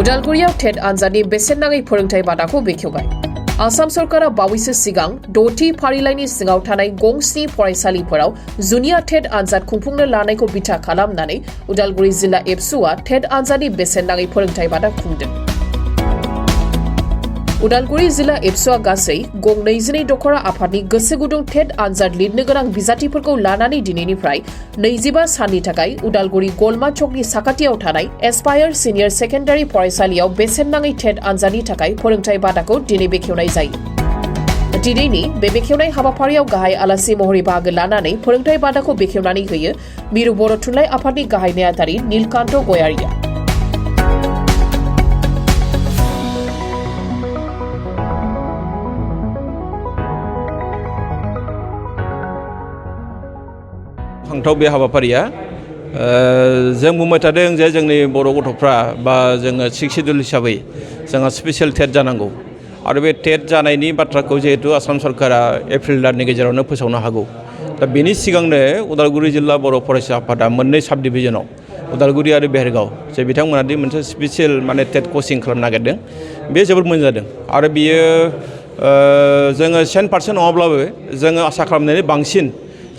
उदालगुरियाव टेट आनजादनि बेसेन नाङै फोरोंथाय बादाखौ बेखेवबाय। आसाम सरकारा बावैसो सिगां 6थि फारिलाइनि सिङाव थानाय गंस्नि फरायसालिफोराव जुनिया टेट आनजाद खुंफुंनो लानायखौ बिथा खालामनानै उदालगुरि जिल्ला एबसुआ टेट आनजादनि बेसेन नाङै फोरोंथाय बादा खुंदों। उदालगुरि जिल्ला एबसुआ गासै गं 22 दखरा आफादनि गोसो गुदुं टेट आनजाद लिरनो गोनां बिजाथिफोरखौ लानानै दिनैनिफ्राय 25 साननि थाखाय उदालगुरि गलमा चकनि साखाथियाव थानाय एस्पायर सिनियर सेकेन्डारि फरायसालियाव बेसेन नाङै टेट आनजादनि थाखाय फोरोंथाय बादाखौ दिनै बेखेवनाय जायो। दिनैनि बे बेखेवनाय हाबाफारियाव गाहाय आलासि महरै बाहागो लानानै फोरोंथाय बादाखौ बेखेवनानै होयो मिरु बर' थुनलाइ आफादनि गाहाय नेहाथारि नीलकान्त गयारिया। फांथाव बे हाबाफारिया जों बुंबाय थादों जे जोंनि बर' गथ'फ्रा बा जोङो 6 शिड्युल हिसाबै जोंहा स्पेशल टेट जानांगौ आरो बे टेट जानायनि बाथ्राखौ जिहेतु आसाम सरकारा एप्रिल दाननि गेजेरावनो फोसावनो हागौ। दा बेनि सिगांनो उदालगुरि जिल्ला बर' फरायसा आफादा मोननै साब डिभिजनाव उदालगुरि आरो बेहेरगाव जे बिथांमोना दि मोनसे स्पेशल टेट कचिं खालामनो नागिरदों बे जोबोद मोजां जादों आरो बियो जोङो 100% नङाब्लाबो जोङो आसा खालामनायनि बांसिन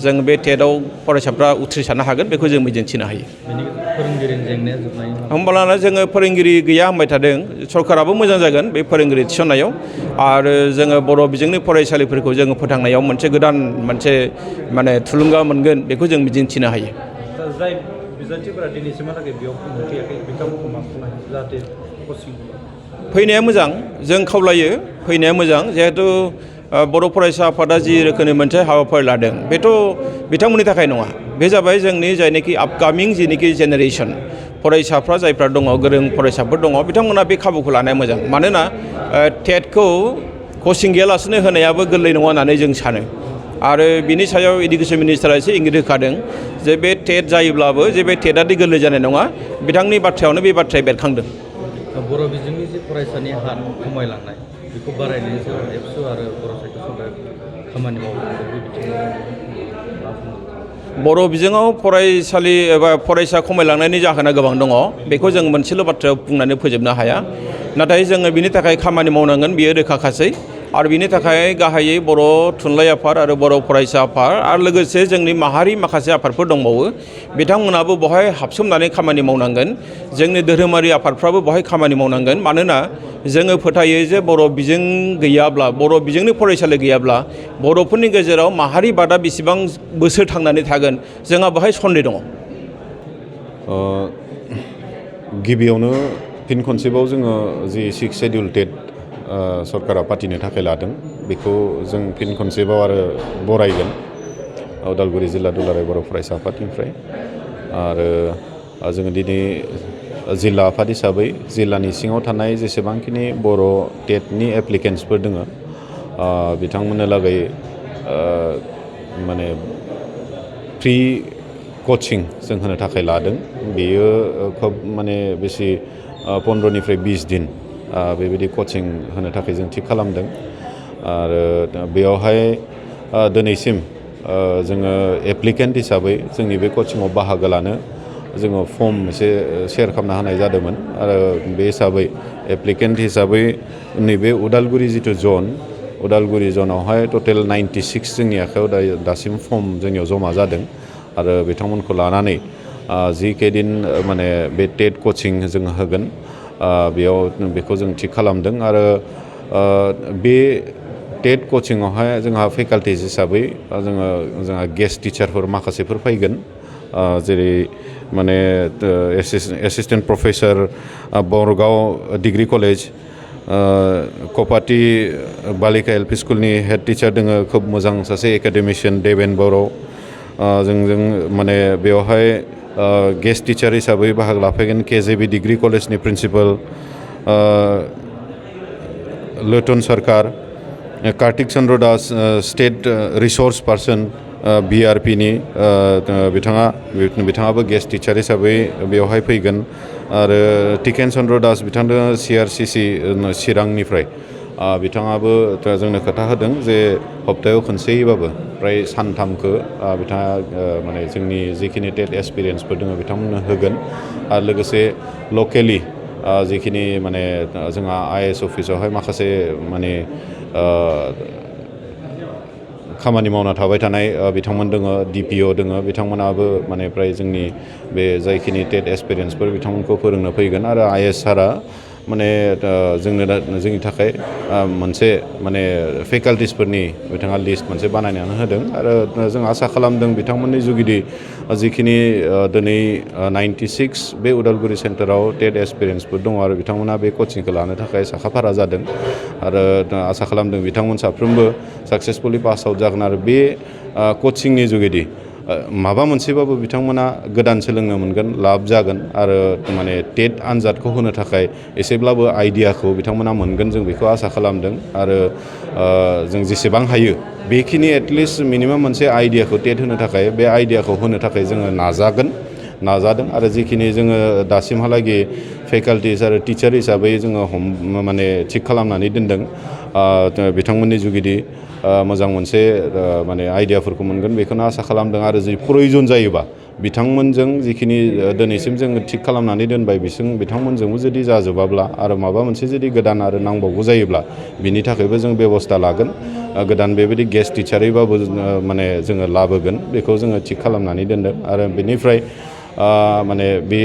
जों बे टेटआव फरायसाफ्रा उथ्रिसारनो हागोन बेखौ जों मिजिंथिनो हायो। होमब्लाना जोङो फोरोंगिरि गैया होनबाय थादों सरकाराबो मोजां जागोन बे फोरोंगिरि थिसननायाव आरो जोङो बर' बिजोंनि फरायसालिफोरखौ जोङो फोथांनायाव मोनसे गोदान थुलुंगा मोनगोन बेखौ जों मिजिंथिनो हायो। जाय बिजाथिफोरा दिनैसिमहालागै बेयाव फैयाखै बिथांमोनखौ मा खालामो जाहाथे कचिं फैनाया मोजां जों खावलायो फैनाया मोजां जिहेतु बर' फरायसा आफादा जि रोखोमनि मोनसे हाबाफारि लादों बेथ' बिथांमोननि थाखाय नङा बे जाबाय जोंनि जायनाखि आपकामिं जिनिखि जेनेरेसन फरायसाफ्रा जायफ्रा दङ गोरों फरायसाफोर दङ बिथांमोना बे खाबुखौ लानाया मोजां मानोना टेटखौ कचिं गैयालासेनो होनायाबो गोरलै नङा होननानै जों सानो आरो बिनि सायाव इडुकेसन मिनिस्टारा एसे इंगित होखादों जे बे टेट जायोब्लाबो जे बे टेटआदि गोरलै जानाय नङा बिथांनि बाथ्रायावनो बे बाथ्राया बेरखांदों। बर' बिजोंनि जे फरायसानि हार खमायलांनाय बेखौ बारायनायनि सायाव एबसु आरो बर' साहित्य सभाया खामानि मावदों बे बिथिङाव बर' बिजोङाव फरायसालि एबा फरायसा खमायलांनायनि जाहोना गोबां दङ बेखौ जों मोनसेल' बाथ्रायाव बुंनानै फोजोबनो हाया नाथाय जोङो बिनि थाखाय खामानि मावनांगोन बियो रोखाखासै आरो बिनि थाखाय गाहायै बर' थुनलाइ आफाद आरो बर' फरायसा आफाद आरो लोगोसे जोंनि माहारि माखासे आफादफोर दंबावो बिथांमोनाबो बहाय हाबसोमनानै खामानि मावनांगोन जोंनि धोरोमारि आफादफ्राबो बहाय खामानि मावनांगोन मानोना जोङो फोथायो जे बर' बिजों गैयाब्ला बर' बिजोंनि फरायसालि गैयाब्ला बर'फोरनि गेजेराव माहारि बादा बेसेबां बोसोर थांनानै थागोन जोंहा बहाय सन्देह दङ। गिबियावनो फिन खनसेबाव जोङो जि 6 शिड्युल टेट सरकारा फाथिनो थाखाय लादों बेखौ जों फिन खनसेबाव आरो बरायगोन उदालगुरि जिल्ला दुलाराय बर' फरायसा आफादनिफ्राय आरो जोङो दिनै जिल्ला आफाद हिसाबै जिल्लानि सिङाव थानाय जेसेबांखिनि बर' टेटनि एप्लिकेन्ट्सफोर दङ बिथांमोननो लागै फ्रि कचिं जों होनो थाखाय लादों बेयो खोब बेसे 15निफ्राय 20 दिन बेबायदि कचिं होनो थाखाय जों थिग खालामदों आरो बेयावहाय दिनैसिम जोङो एप्लिकेन्ट हिसाबै जोंनि बे कचिंआव बाहागो लानो जोङो फर्म एसे शेयार खालामना होनाय जादोंमोन आरो बे हिसाबै एप्लिकेन्ट हिसाबै नैबे उदालगुरि जिथु जन उदालगुरि जनावहाय टटेल 96 जोंनि आखायाव दासिम फर्म जोंनियाव जमा जादों आरो बिथांमोनखौ लानानै जिकेदिन बे टेट कचिं जों होगोन बेयाव बेखौ जों थिग खालामदों आरो बे टेट कचिंआवहाय जोंहा फेकाल्टिस हिसाबै जोंहा गेस्ट टिचारफोर माखासेफोर फैगोन जेरै assistant professor Bargaon degree college कपाटी बालिका एलपि स्कुलनि हेड टिचार दोङो खोब मोजां सासे एकाडेमिशियान देवेन बर' जों बेवहाय गेस्ट टिचार हिसाबै बाहागो लाफैगोन केजेबि डिग्री कलेजनि principal Lotan Sarkar Kartik Chandra Das state resource person बिआरपिनि बिथाङाबो गेस्ट टिचार हिसाबै बेवहाय फैगोन आरो टिकेन चन्द्र दास बिथांजों सिआरसिसि चिरांनिफ्राय बिथाङाबो जोंनो खोथा होदों जे हप्तायाव खनसेयैबाबो प्राय सानथामखौ बिथाङा जोंनि जिखिनि टेट एक्सपिरियेन्सफोर दङ बिथांमोननो होगोन आरो लोगोसे लकेलि जिखिनि माने जोंहा IAS अफिसावहाय माखासे माने खामानि मावना थाबाय थानाय बिथांमोन दङ DPO दङ बिथांमोनाबो माने फ्राय जोंनि बे जायखिनि टेट एक्सपिरियेन्सफोर बिथांमोनखौ फोरोंनो फैगोन आरो IAS सारा माने जोंनि थाखाय मोनसे माने फेकाल्टिसफोरनि बिथाङा लिस्ट मोनसे बानायनानै होदों आरो जों आसा खालामदों बिथांमोननि जुगिदि जिखिनि दिनै 96 बे उदालगुरि सेन्टाराव टेट एक्सपिरियेन्सफोर दङ आरो बिथांमोना बे कचिंखौ लानो थाखाय साखाफारा जादों आरो आसा खालामदों बिथांमोन साफ्रोमबो साक्सेसफुलि पास आउट जागोन आरो बे कचिंनि जुगिदि माबा मोनसेबाबो बिथांमोना गोदान सोलोंनो मोनगोन लाब जागोन आरो माने टेट आनजादखौ होनो थाखाय एसेब्लाबो आइडियाखौ बिथांमोना मोनगोन जों बेखौ आसा खालामदों आरो जों जेसेबां हायो बेखिनि एटलिस्ट मिनिमाम मोनसे आइडियाखौ टेट होनो थाखाय बे आइडियाखौ होनो थाखाय जोङो नाजादों आरो जिखिनि जोङो दासिमहालागै फेकाल्टिस आरो टिचार हिसाबै जोङो माने थिग खालामनानै दोनदों बिथांमोननि जुगिदि मोजां मोनसे माने आइडियाफोरखौ मोनगोन बेखौनो आसा खालामदों आरो जुदि प्रयजन जायोबा बिथांमोनजों जिखिनि दिनैसिम जोङो थिग खालामनानै दोनबाय बिथांमोनजोंबो जुदि जाजोबाब्ला आरो माबा मोनसे जुदि गोदान आरो नांबावगौ जायोब्ला बिनि थाखायबो जों बेबस्था लागोन गोदान बेबायदि गेस्ट टिचारैबाबो माने जोङो लाबोगोन बेखौ जोङो थिग खालामनानै दोनदों आरो बेनिफ्राय माने बे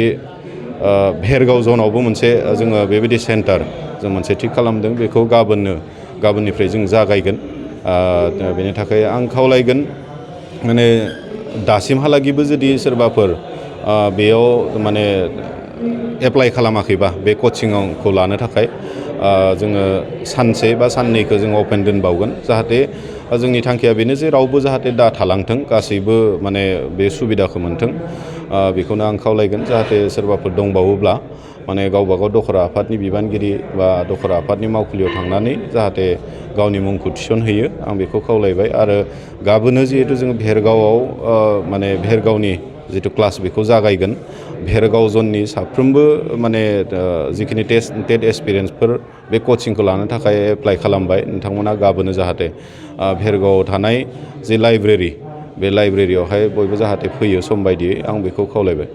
भेरगाव जनावबो मोनसे जोङो बेबायदि सेन्टार जों मोनसे थिग खालामदों बेखौ गाबोननिफ्राय जों जागायगोन बेनि थाखाय आं खावलायगोन माने दासिमहालागैबो जुदि सोरबाफोर बेयाव माने एप्लाइ खालामाखैबा बे कचिंखौ लानो थाखाय जोङो सानसे बा साननैखौ जों अपेन दोनबावगोन जाहाथे जोंनि थांखिया बेनो जे रावबो जाहाथे दा थालांथों गासैबो माने बे सुबिदाखौ मोनथों बेखौनो आं खावलायगोन जाहाथे सोरबाफोर दंबावोब्ला माने गावबागाव दखरा आफादनि बिबानगिरि बा दखरा आफादनि मावखुलियाव थांनानै जाहाथे गावनि मुंखौ थिसनहैयो आं बेखौ खावलायबाय आरो गाबोनो जिहेतु जोङो भेरगावआव माने भेरगावनि जिथु क्लास बेखौ जागायगोन भेरगाव जननि साफ्रोमबो माने जिखिनि टेट एक्सपिरियेन्सफोर बे कचिंखौ लानो थाखाय एप्लाइ खालामबाय नोंथांमोना गाबोनो जाहाथे भेरगावआव थानाय जे लाइब्रेरि बे लाइब्रेरियावहाय बयबो जाहाथे फैयो सम बायदियै आं बेखौ खावलायबाय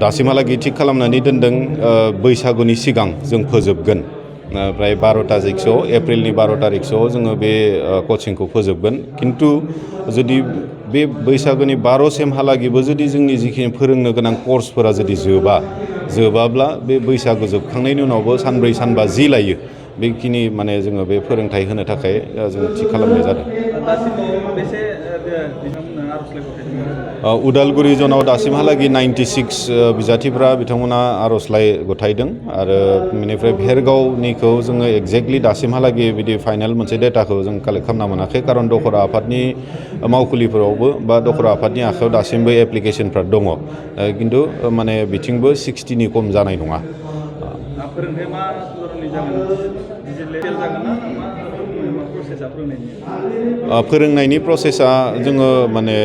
दासिमहालागै थिग खालामनानै दोनदों बैसागुनि सिगां जों फोजोबगोन ओमफ्राय 12 तारिखसोआव एप्रिलनि 12 तारिखसोआव जोङो बे कचिंखौ फोजोबगोन खिन्थु जुदि बे बैसागुनि 12 सिमहालागैबो जुदि जोंनि जिखिनि फोरोंनो गोनां कर्सफोरा जुदि जोबाब्ला बे बैसागु जोबखांनायनि उनावबो सानब्रै सानबा जि लायो बेखिनि माने जोङो बे फोरोंथाइ होनो थाखाय जोङो थि खालामनाय जादों उदालगुरि जनाव दासिमहालागै 96 बिजाथिफ्रा बिथांमोना आर'जलाइ गथायदों आरो बेनिफ्राय भेरगावनिखौ जोङो एक्जेक्टलि दासिमहालागै बिदि फाइनाल मोनसे डेटाखौ जों कालेक्ट खालामना मोनाखै खारन दखरा आफादनि मावखुलिफोरावबो बा दखरा आफादनि आखायाव दासिमबो एप्लिकेसनफ्रा दङ खिन्थु माने बिथिंबो 60नि खम जानाय नङा फोरोंथाया मा धरननि जागोन डिजिटेल जागोन ना मा प्रसेसा फोरोंनायनि प्रसेसा जोङो माने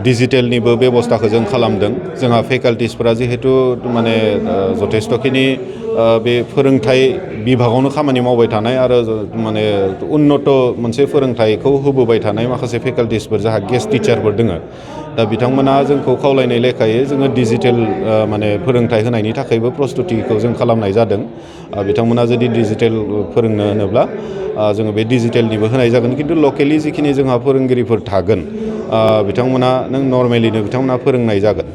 डिजिटेलनिबो बेबस्थाखौ जों खालामदों जोंहा फेकाल्टिसफोरा जिहेतु माने जथेस्थ'खिनि बे फोरोंथाइ बिभागावनो खामानि मावबाय थानाय आरो माने उन्नत मोनसे फोरोंथाइखौ होबोबाय थानाय माखासे फेकाल्टिसफोर जाहा गेस्ट टिचारफोर दङ दा बिथांमोना जोंखौ खावलायनाय लेखायै जोङो डिजिटेल माने फोरोंथाइ होनायनि थाखायबो प्रस्तुतिखौ जों खालामनाय जादों बिथांमोना जुदि डिजिटेल फोरोंनो होनोब्ला जोङो बे डिजिटेलनिबो होनाय जागोन खिन्थु लकेलि जिखिनि जोंहा फोरोंगिरिफोर थागोन बिथांमोना नर्मेलिनो बिथांमोना फोरोंनाय जागोन